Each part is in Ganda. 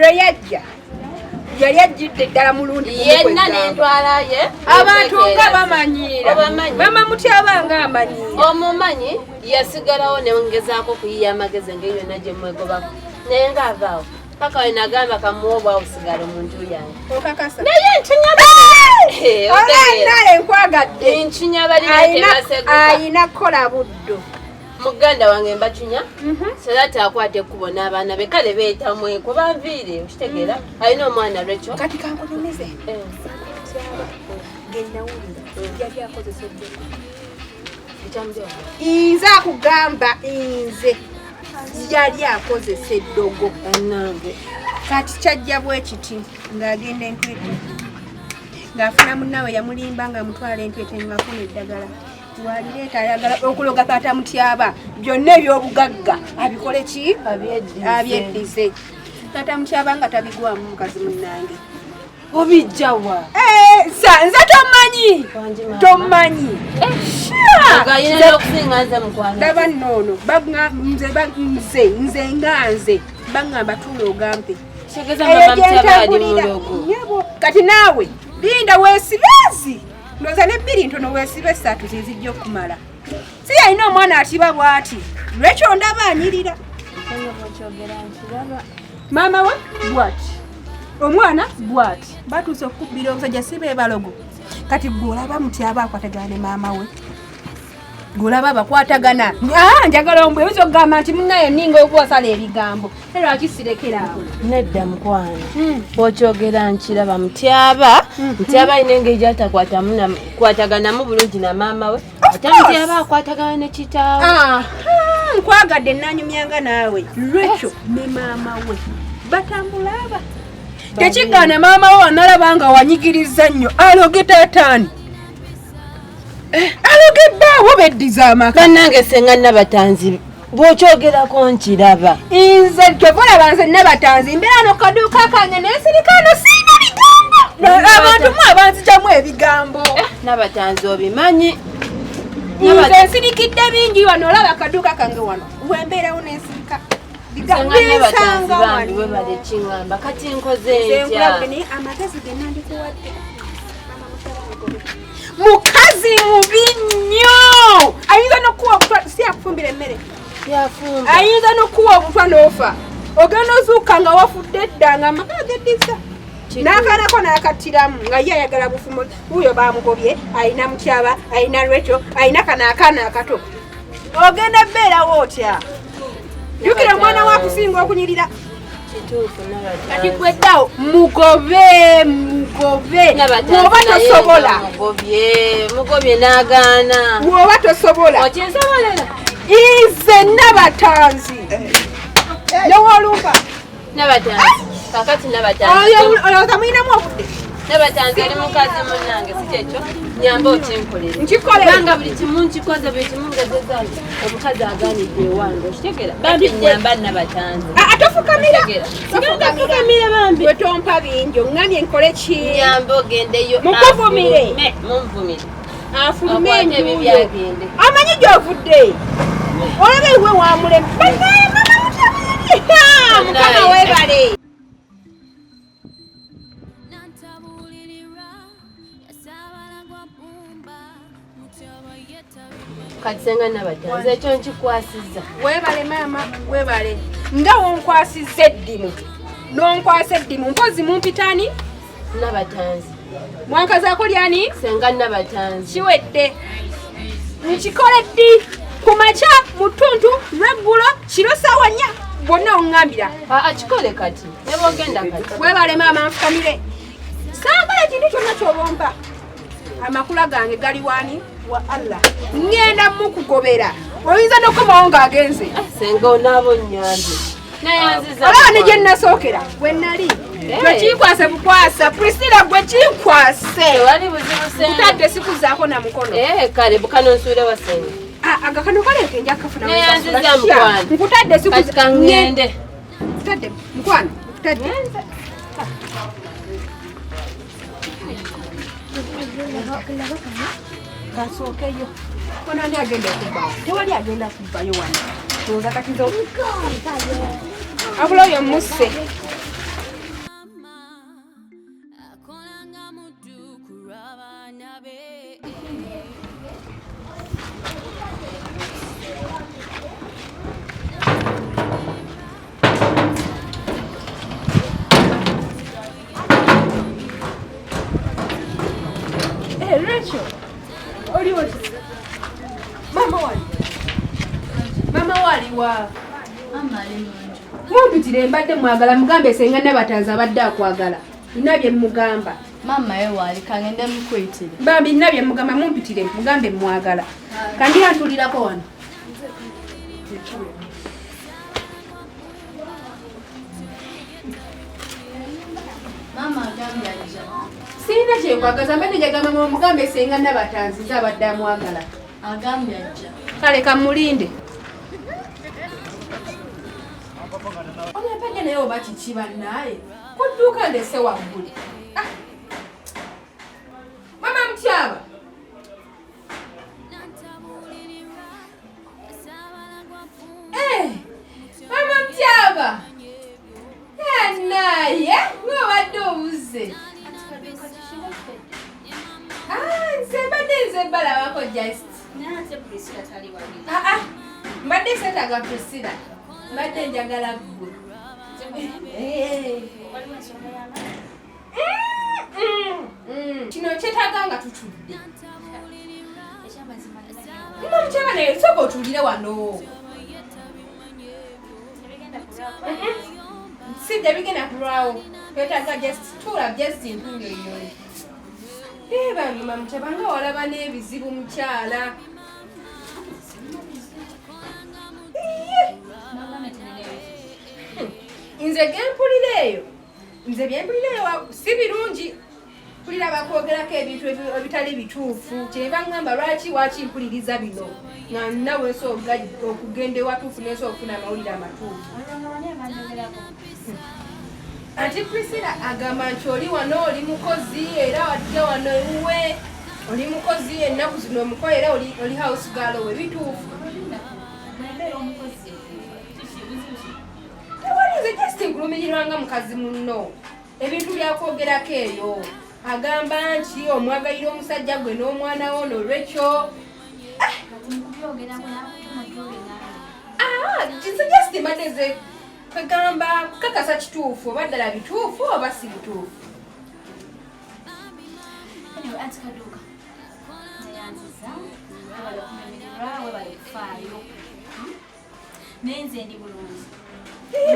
Lwe yajja yali ajjidde ddala mulundi yenna nentwala ye. Abantu nga bamanyiira, mama Mutyaba nga amanyiira. Omumanyi yasigalawo nengezaako okuyiya amagezi engeri yonna gye mwegobako, naye ngaavaawo paka we nagamba kamuwa obwabusigalo mu nju yange. Okakasa? Naye nkinyanaye nkwagadde. Nkinya balinatebaseguka. Ayina kukola buddo. Muganda wange mbakinya Salati akwata ekkubo n'abaana be, kale beetamweko banviire, okitegeera? Alina omwana lwekyo. Kati kankunyumize genawulira yali akozesa eddogo. Nze akugamba, nze yali akozesa eddogo. Bannange! Kati kyajja bwe kiti, ng'agenda entwete ng'afuna munnawe yamulimba ng'amutwala entwete ng'afuna eddagala walireeta, ayagala okuloga taata Mutyaba, byonna ebyobugagga abikole ki? Abyeddize. Taata Mutyaba nga tabigwamu, mukazi munnange. Obijjawa? Nze tomanyi, tomanyi. Okusinga nze, mukwano. Ndaba nnoono nze nze nga nze baŋŋamba tuula ogampe. Kitegeeza mama Mutyaba ali mulogo? Nyabo, kati naawe linda weesibeezi, ndowooza nebbiri ntono, weesibe esatu zizijja okumala. Si yalina omwana atiba bw'ati, lwekyo ndaba anyirira. Maama we bw'ati, omwana bw'ati, batuuse okukubbira omusajja, si be balogo? Kati gwe olaba Mutyaba akwatagana ne maama we, gweolaba bakwatagana? Njagala ombwe oyinza okugamba nti munaye ninga okuwasala ebigambo, era lwaki sirekera awo? Nedda mukwano, bwokyogera nkiraba. Mutyaba, Mutyaba alina engeri gyatakwataganamu bulungi na maama we, ate Mutyaba akwatagana ne kitaawe. Nkwagadde, nanyumyanga naawe. Lwekyo ne maama we batambula, aba tekigaana. Maama we wanalaba nga wanyigiriza nnyo, aloge taataani, aloge bbaawo, beddiza amaka. Bannange, senga Nabatanzi, bw'okyogerako nkiraba. Nze kyova olaba nze Nabatanzi mbeera no kaduuka kange nensirikano, siina bigambo. Abantu mu abanzijamu ebigambo. Nabatanzi, obimanyi. Nze nsirikidde bingi wano, olaba akaduuka kange wano wembeerawo nensirika. Senga Nabatanzi, bambi webale kiŋŋamba. Kati nkoze ntya? Naye amagezi ge nandikuwadde, mukazi mubi nnyo, ayinza nokuwa obutwa, si akufumbira emmere. Yafumba. Ayinza nokuwa obutwa n'ofa, ogenda ozuuka nga wafudde edda, nga amaka geddiza n'akaanako n'akattiramu, nga ye ayagala bufumo. Wuuyo bamugobye, ayina Mutyaba, ayina Lwekyo, ayina kano akaana akato. Ogenda beerawo otya? Jjukira omwana wakusinga okunyirira. Kituufu. Kati Nabatanzi. gweddawo mugobe, mugobe bw'oba tosobola. Mugobye, mugobye n'agaana. Bw'oba tosobola. Okinsobolera? Nze Nabatanzi newolumba. Nabatanzi, kakati Nabatanzi. Olowooza mulinamu obudde? Nabatanzi, oli mukazi munnange, si kyekyo? Nyamba okinkolere. Nkikolere. Kubanga buli kimu nkikoze, buli kimu ngezeza, omukazi agaanidde ewange, okitegera? Bambi nyamba, Nabatanzi. Tofukamira. Sigenda fukamira, bambi. Gwe tompa bingi, oŋŋambye nkole ki? Nyamba ogendeyo. Mukuvumire. Afulume, munvumire. Afulume. Akwate Enjuyo. ebibyagende. Amanyi gyovudde, olaba ewe wamulema. Banaye, mama Mutyaba, Mukama webale. Nantabuulirira yasaabala gwa bbumba, Mutyaba ye tabimanyi. Kati senga Nabatanzi, ekyo nkikwasiza. Webale maama, webale. Nga wonkwasizza eddimu, nonkwasa eddimu, mpozi mumpitani? Nabatanzi. Mwankazaako lyani? Senga Nabatanzi. Kiwedde. Nkikole ddi? Ku makya, mu ttuntu, lweggulo, kiro saawa 4, bwonna oŋŋambira. Aa, kikole kati, ne bwogenda kati. Webale maama, nfukamire, saagala ekintu kyonna kyobompa. Amakula gange gali wani wa Allah, ŋŋenda mukugobera, oyinza n'okukomawo ng'agenze. Senga onaaba onnyambye, nayanziza. Olaba ne gye nnasookera we nali. Gwe kinkwase bukwasa, Priscilla, gwe kinkwase. Tewali buzibu, senga. Ntadde sikuzaako na mukono. Eh, kale bukano nsuule wa, senga? Ah, aga kano kaleete, nja kafuna. Neyanziza, mukwano. Nkutadde. Kati Sikuza. kaŋŋende. Nkutadde mukwano, nkutadde. Kasookeyo wano, ani agenda okubbawo? Tewali agenda kubbayo wano. Ndowooza kati nze abula oyo musse. Oliwo mama wali mama waliwa mumpitire mbadde mwagala mugambe senga Nabatanzi abadde akwagala nina bye mugamba. Maama ye waali kangende mukuyitire. Bambi nina bye mugamba mumpitire mugambe mwagala. Kandi antulirako wano. Maama agambye ajja. Sirina kyenkwagaza mbadde njagamba mama mugambe senga Nabatanzi nze abadde amwagala. Agambye ajja. Kale kamulinde. Ono naye oba kiki bannaye ku dduuka ndese waggulu. Mama Mutyaba. Mama Mutyaba. Naye ng'obadde obuze. Nze mbadde nze mbalabako just. Mbadde seetaaga Priscilla. Mbadde njagala ggwe. Kino kyetaaga nga tutudde. Mama Mutyaba naye sooka otuulire wano. Si tebigenda kulwawo. Twetaaga just tuula just ntunyonnyole. Bange Mama Mutyaba nga walaba n'ebizibu mukyala. Nze gempulira eyo, nze byempulira eyo si birungi. Mpulira bakwogerako ebintu ebitali bituufu. Kyeva ŋŋamba lwaki waki mpuliriza bino nga nnawe nsobola okugenda ewatuufu nensobola okufuna amawulire amatuufu. Anti Priscilla agamba nti oli wano oli mukozi era wajja wano ewuwe oli mukozi ennaku zino omukola era oli house girl we bituufu. Tewali nze just nkulumirirwa nga mukazi munno. Ebintu byakwogerako eyo agamba nti omwagalira omusajja gwe n'omwana wo nolwekyo. Nze just mbadde nze kwegamba kukakasa kituufu oba ddala bituufu oba si bituufu. Anti Kaduuka, neyanziza webale okumemererwa webale kufaayo naye nze ndi bulungi.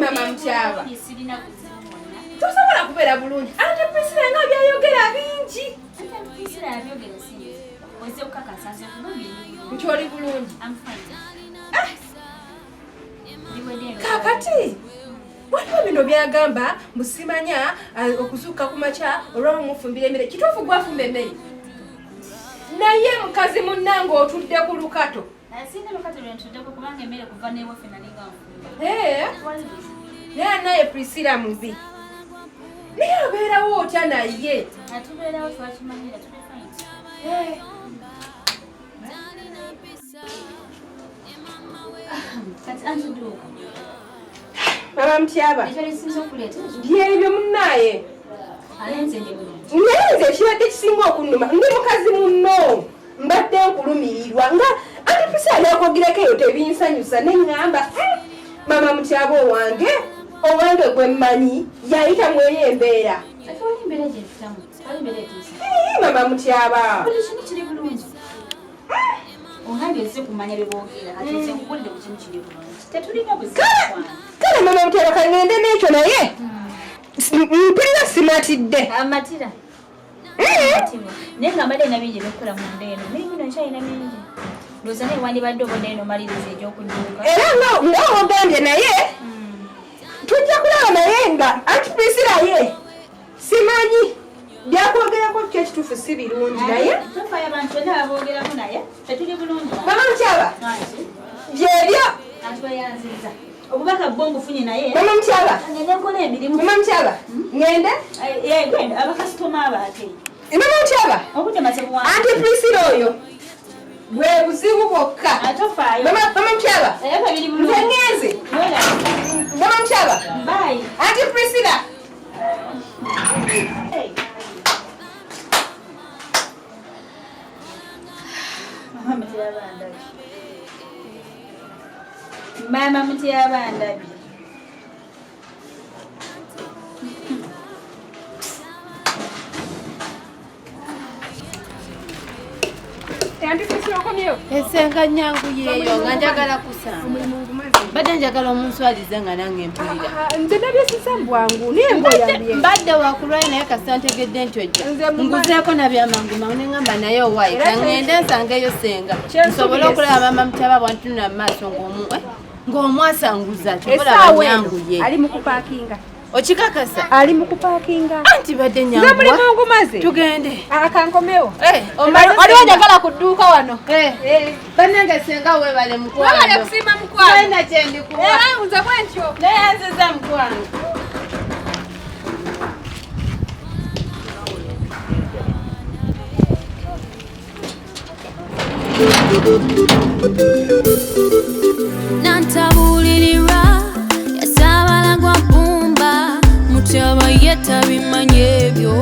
Mama Mutyaba sirina buzibu bwonna. Tosobola kubeera bulungi. Ate Priscilla nga byayogera bingi. Ate Priscilla yabyogera si nze. Ozze kukakasa nze okugambye ndi bulungi. Nti oli bulungi. I'm fine. Kaakati waliwo bino byagamba musimanya okuzuuka ku makya olw'omufumbira emmere. Kituufu gwafumba emmere. Naye mukazi munnange otudde ku lukato. Sirina lukato lwe ntuddeko kubanga emmere kuva n'ewaffe nali nga nfumba. Naye naye Priscilla mubi. Naye obeerawo otya naye? Atubeerawo twakimanyira tuli fine. Kati anti dduuka. Mama Mutyaba. Ekyo lisinza okuleeta ekyo. Byebyo munnaye. Ate nze ndi bulungi. Naye nze ekibadde kisinga okunnuma ndi mukazi munno. Mbadde nkulumirirwa nga anti Priscilla yakwogerako eyo tebinsanyusa ne ŋŋamba Mama Mutyaba owange owange gwe mmanyi yayita mu eyo embeera. Ate wali embeera gye mpitamu, wali embeera etiisa. Mama Mutyaba. Buli kimu kiri bulungi. Ongambye nze kumanya bye boogera, kati nze nkubuulire buli kimu kiri bulungi. Tetulina buzibu kwange. Kale Mama Mutyaba kaŋŋende n'ekyo naye mpulira simatidde. Amatira. Naye nga mbadde nina bingi ebyokukola mu nda eno, emirimu gino nkyalina mingi. Ndowooza naye wandibadde obadde eno omaliriza egy'okudduuka. Era nga ogambye naye tujja kulaba naye nga anti Priscilla ye simanyi byakwogerako kyo ekituufu si birungi naye. Tofaayo abantu bonna baboogerako naye tetuli bulungi. Mama Mutyaba byebyo. Atweyanzizza. Obubaka bwo mbufunye naye. Mama Mutyaba. Ngende nkola emirimu. Mama Mutyaba ngende. Genda abakasitoma abo ate. Mama Mutyaba. Obudde maze buwanvu. Anti Priscilla oyo bwe buzibu bwokka. Atofaayo. Mama Mutyaba. Nze ngenze. Mama Mutyaba. Bye. Anti Priscilla. Mama Mutyaba ndabye. Anti okomyewo. Esenga nyangu yeeyo nga njagala kusanga. Omulimu ngumaze. Mbadde njagala omunswalize nga nange mpulira. Ah, nze nabyesisa mu bwangu naye ngoyambye. Mbadde wakulwayo naye kasita ntegedde nti ojja. Nze mumanyi. Nguzeeko nabyamangu mangu ne ŋŋamba naye owaayi Era kaŋŋende nsangeyo senga. Kyensuubira Nsobole okulaba maama Mutyaba bwantunula mu maaso ng'omu ng'omwasanguza kyova olaba Essaawa eno nyangu ye. ali mu kupaakinga. Okikakasa? Ali mu kupaakinga. Anti badde Nze mulimu nyanguwa. ngumaze. Tugende. Akankomewo. Omaze Waliwo senga? njagala ku dduuka wano. Bannange senga weebale mukwano. Webale kusiima mukwano. Sirina kye ndikuwa. Era nze bwentyo. Neyanziza mukwano. Nantabuulirirwa yasaabala gwa bbumba, Mutyaba ye tabimanyi ebyo.